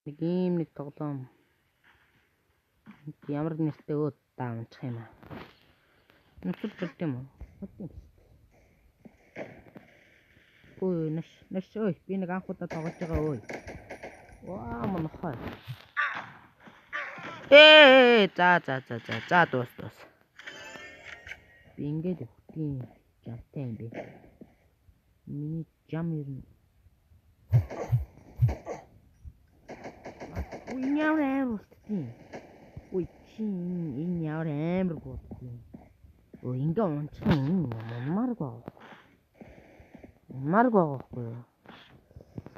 Нэг ийм нэг тоглоом. Ямар нэртэй өө даамчих юм аа. Нүцэл болд юм уу? Болд юм. Ой, нэш нэш ой, би нэг анх удаа тоглож байгаа ой. Ваа, монхой. Ээ, за за за за за дуус дуус. Би ингээд өгдгийн жамтай юм бэ. Миний жам ер нь. Ой, ямар амар болтдیں۔ Ой, чи энэ ямар амар болтдیں۔ Ой, ингээ унчих юм мунмаарг байгаа. Мунмаарг байгаа байхгүй юу?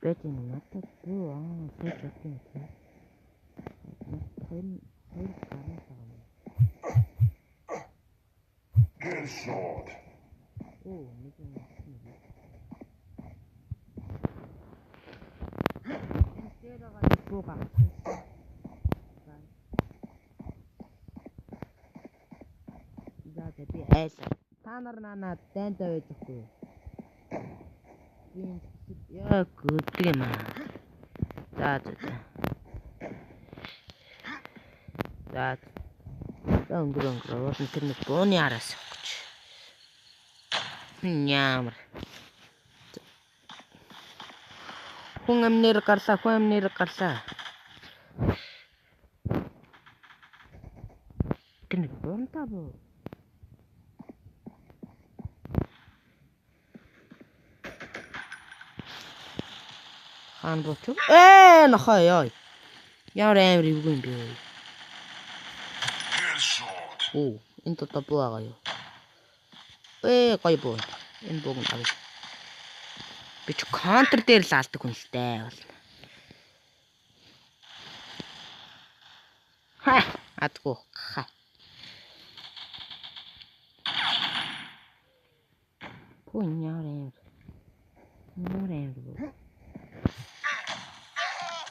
Бэж энэ надад буу аа, сууж чадсан юм тий. Хоёр хоёр гарна байгаа юм. Headshot. Оо, нэг юм авсан юм. Энэ дээр байгаа нэг буу гарсан. За за би айлаа. Та нар наанаа дайнтай байж байхгүй юу? Би энэ яг гүдэг юм аа. За за за. За. За өнгөрөө өнгөрөө. Уул нь тэр нэг бууны араас явах гэж. Ямар. Хүн амнэр гарлаа, хүн амнэр гарлаа. Тэр нэг буунтаа буу. Хаан бууч. Ээ нохой ёо. Ямар амар эвгүй юм бэ. Headshot. Оо, энэ одоо буу байгаа юу? Ээ гоё буу. Энэ бууг нь авъя. Би ч контр дээр л алдаг хүн л дээ бол. Ха, адгүй. Ха. Пүү ямар амар. Ямар амар буу.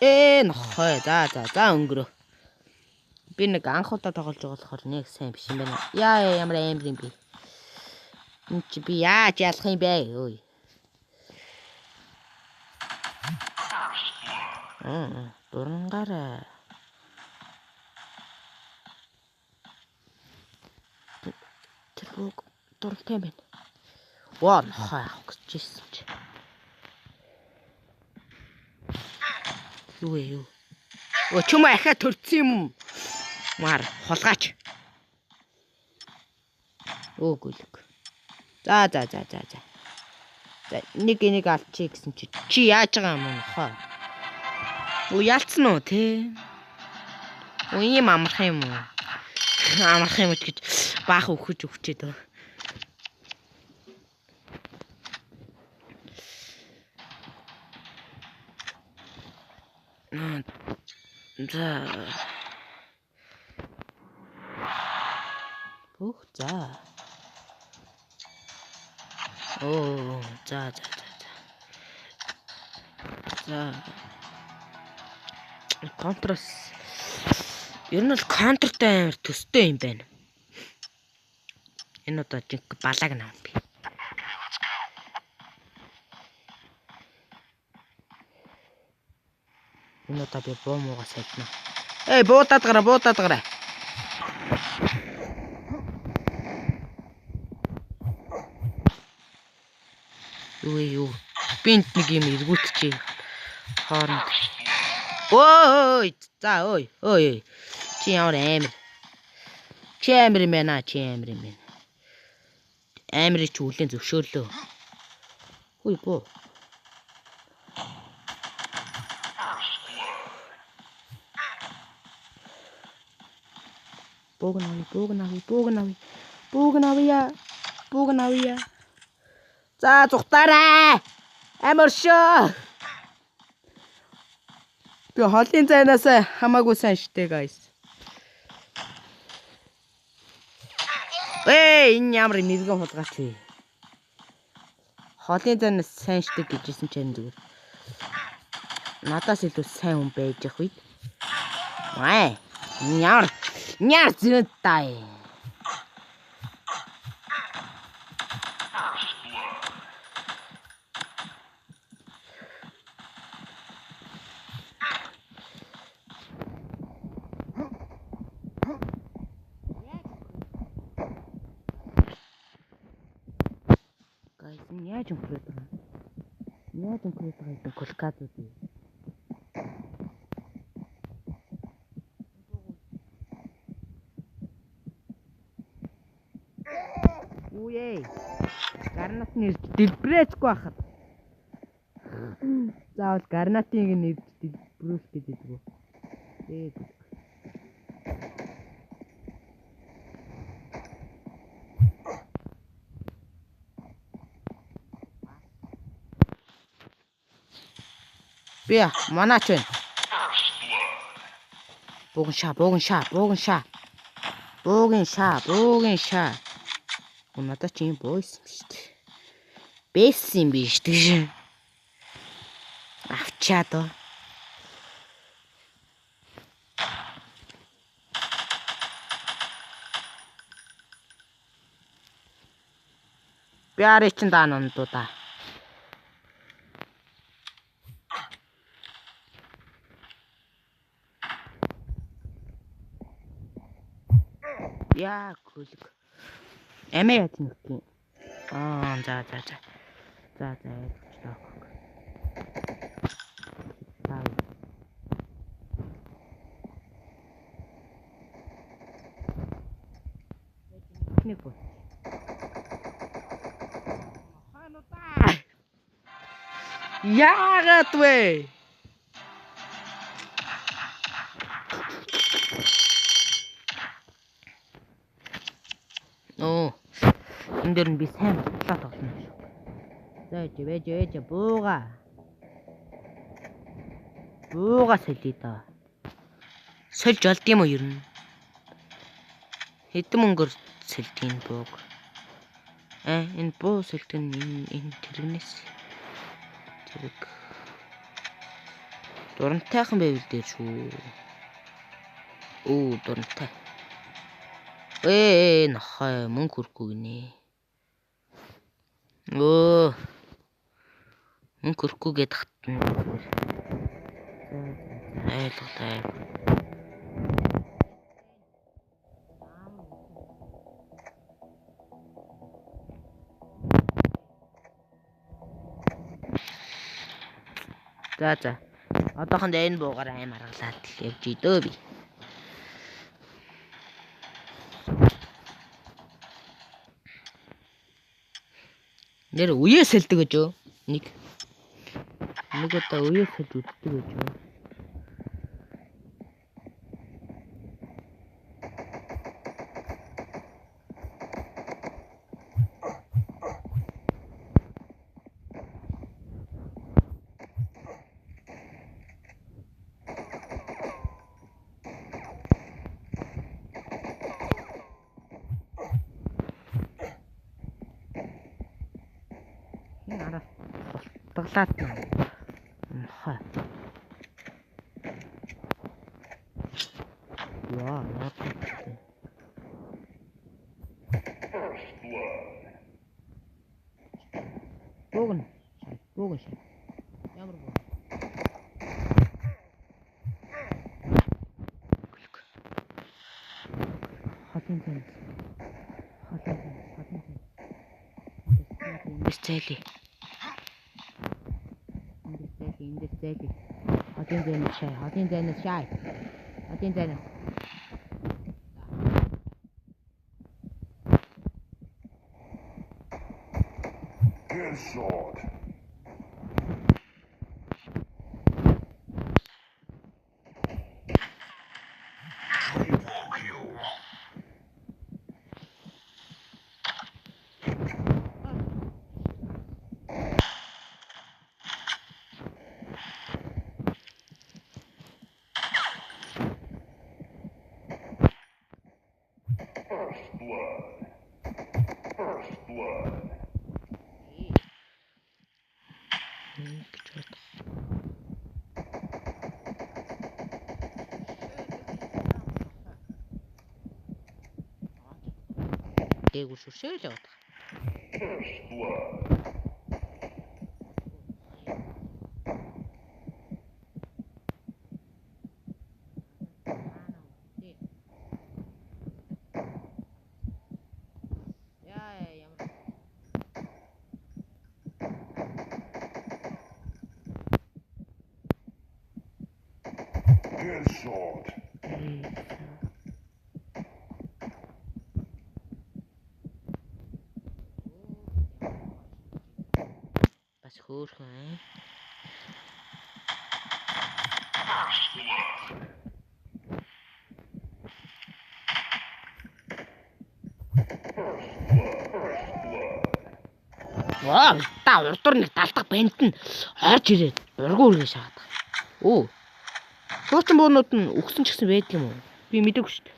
Ээ нохой. За за за өнгөрөө. Би нэг анх удаа тоглож байгаа болохоор нэг сайн биш юм байна. Яа ямар амар юм бэ? Энд чи би яаж ялах юм бэ? Ой. Аа, дурангаараа. Тэр бүх дурантай юм байна. Ваа, нохой авах гэж ирсэн чи. Юу вэ юу? Өө чүм ахаа төрсөн юм. Мар хулгаач. Өө гүлэг. За за за за за. За нэг энийг алчий гэсэн чи чи яаж байгаа юм нохой? Өө ялцсан уу те? Өө ийм амарх юм уу? Амарх юм гэж баах өгөж өгчээд өө. За. Бүх за. Оо, за за за за. За. Контрас. Ер нь бол контртай амар төстэй юм байна. Энэ удаа жинхэнэ балааг наам би. Энэ удаа би буу муугаа сайдна. Эй, буудаад гараа, буудаад гараа. Юу вэ юу? Би энд нэг юм эргүүлчихье. Хооронд. Ой, за ой, ой. Чи ямар амар. Чи амар юм байна, чи амар юм байна. Амирыг чи үлэн зөвшөөрлөө. Хүй буу. Бууг нь авъя, бууг нь авъя, бууг нь авъя. Бууг нь авъя. Бууг нь авъя. За зүхтаарай. Амар шөө. Би холын зайнаас хамаагүй сайн штэ guys. Ээ энэ ямар мэрэгэн хулгайч вэ? Холын зайнаас сайн штэ гэжсэн чинь зүгээр. Надаас илүү сайн хүн байж явах үед. Вай. Ямар Няр зөнтэй. Яаж өнгөрөөд байгаа юм? Яаж өнгөрөөд байгаа юм колкадууд юм? Үе. Гарнат нэрж дэлбэрээчгүй байхад. Заавал гарнатыг нэрж дэлбэрүүлэх гэж байдаг. Тэгээд би манаач байна. Бууган шаа, бууган шаа, бууган шаа. Бууган шаа, бууган шаа. Надад чи юм бойс юм шүү дээ. Бэс юм биш дээ. Авчаад оо. Би арай чин даанандуу да. Яа көлг. Амиа яаж нөх юм? Аа за за за. За за ойлгочлоо. За. Нэг бо. Яагаад вэ? Оо. Энэ дээр нь би сайн бодлоо тоглоно шүү. За ээж ээж ээж бууга. Бууга солиё доо. Сольж олд юм уу ер нь? Хэдэн мөнгөөр сольдгийг бууг. Энэ буу сольдог нь энэ тэрэгнээс зэрэг дурамтайхан байвал дээр шүү. Өө дурамтай. Нохой мөнгө хүрхгүй гинэ. Өө мөнгө хүрхгүй гээд хатна. Ойлголоо. За за. Одоохондоо энэ буугаар аим аргалаад явж идөө би. Нэр үе сэлдэг гэж юу? Нэг удаа үе сэлж үздэг гэж юу? Болтглаад нохой. Яа, яа. Буугн. Буугн шээ. Ямар буу? Хотын зэн. Хотын зэн. Хотын зэн. Эндээс зайлээ. Эндээс зайлээ. Хотын зайнаас шай. Хотын зайнаас шай. Хотын зайнаас. Headshot. Triple kill. First blood. First blood. Гэж бодох. Дээгүүр шүршээл яваад. First blood. Яа ямар. Headshot. Бас хөөрхөн аа. Ваа, та урдуур нэг талдах банд нь орж ирээд ургуу үргээ шахаад. Өө. Хуучин буунууд нь өгсөн ч гэсэн байдаг юм уу? Би мэдээгүй шүү дээ.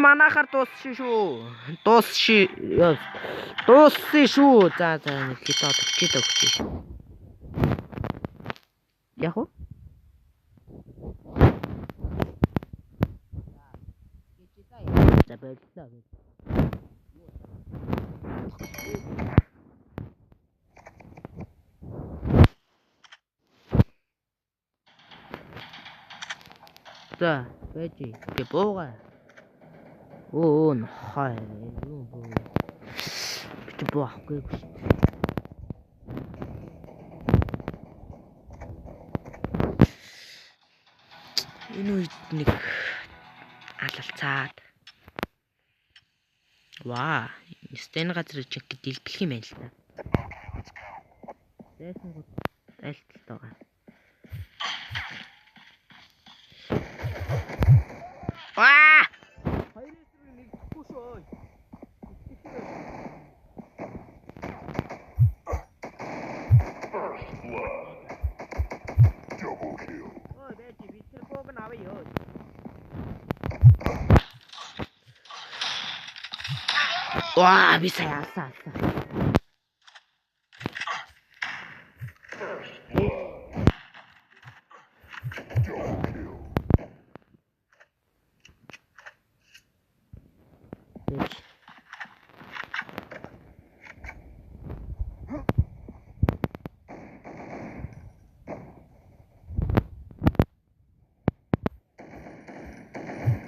Манайхаар дууссан шүү. Дууссан. Дууссан шүү. За за нэг хитоо төгчээд өгчээ. Яг уу? За боллоо. За байж. Би буугаа. Өө нохой. Юу буу. Би чи буу авахгүй шүү дээ. Энэ үед нэг алалцаад. Ваа, энэ газар чиг дэлбэлэх юм байна л та. Зайсан гол айлталт байгаа. Ваа! Хоёр эсрэг нэгдэхгүй шүү. First blood. Double kill. Ой, байж бид тэр бууг нь авъя ёо. Ваа, би сая алсан. First blood. Double kill. Байж.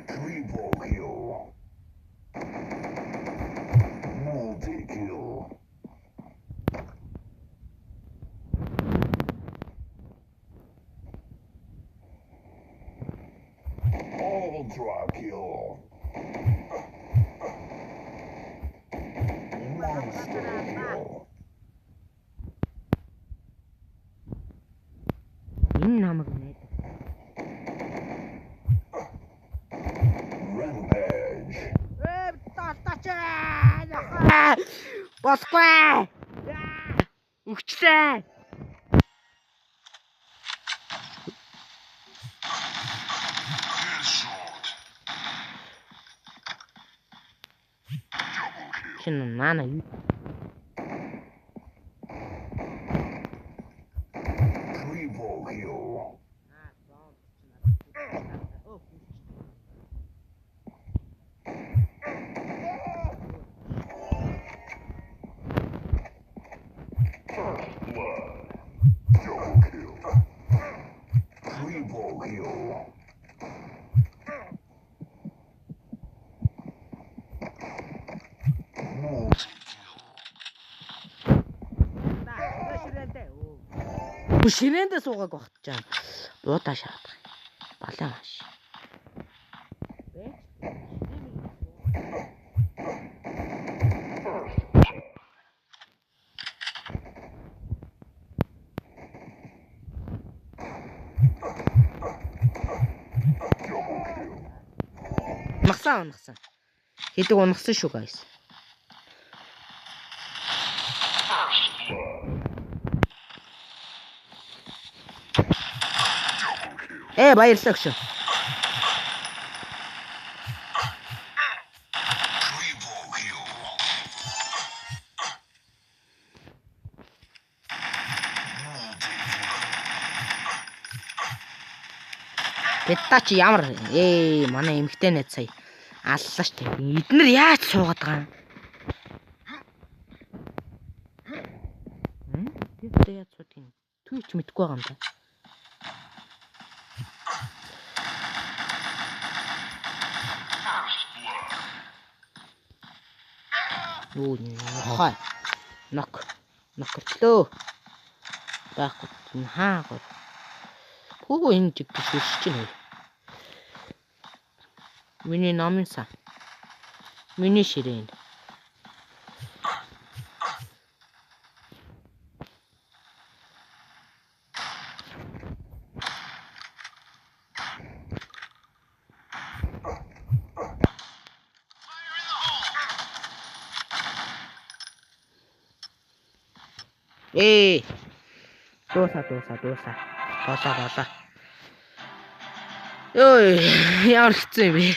Triple kill. Multi kill. Ultra kill. Monster kill. Энэ намайг найдаа. Rampage. Ээ, таалтаач. Болохгүй. Өгчлээ. Headshot. Double kill. Чин наана юу? Triple kill. First blood. Double kill. Triple kill. Multi Бу ширээндээ суугааг багт чаа. Буудаа шаадах. Балаа маш. first blood. Double kill. Унагсан унагсан. Хэдэг унагсан шүү guys. First blood. Double kill. Ээ баярлалаа өгшөө. Triple kill. Multi kill. Бэтта чи ямар манай эмэгтэй найз сая аллаа штэ. Эднэр яаж суугаад байгаа юм? Тэр одоо яаж суудаг юм? Түүч мэдэхгүй байгаа юм да. First blood. Юу нохой. Нок. Нокортлөө. Байхгүй хаа гоо. Пүүгөө энэ жиг шүршиж байна. Миний номын сан. Миний ширээн. Ээ. Дуусаа дуусаа дуусаа. Болоо болоо. Йой, ямар хэцүү юм бэ?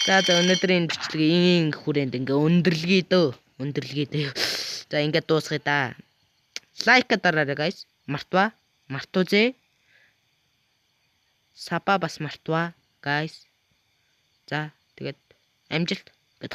За за өнөөдрийн энэ бичлэгийг ийм хүрээнд ингээ өндөрлөе дөө. Өндөрлөе дөө. За ингээд дуусгая да. Like дараарай guys. Мартва. Мартузээ. Sub аа бас мартва guys. За тэгээд амжилт.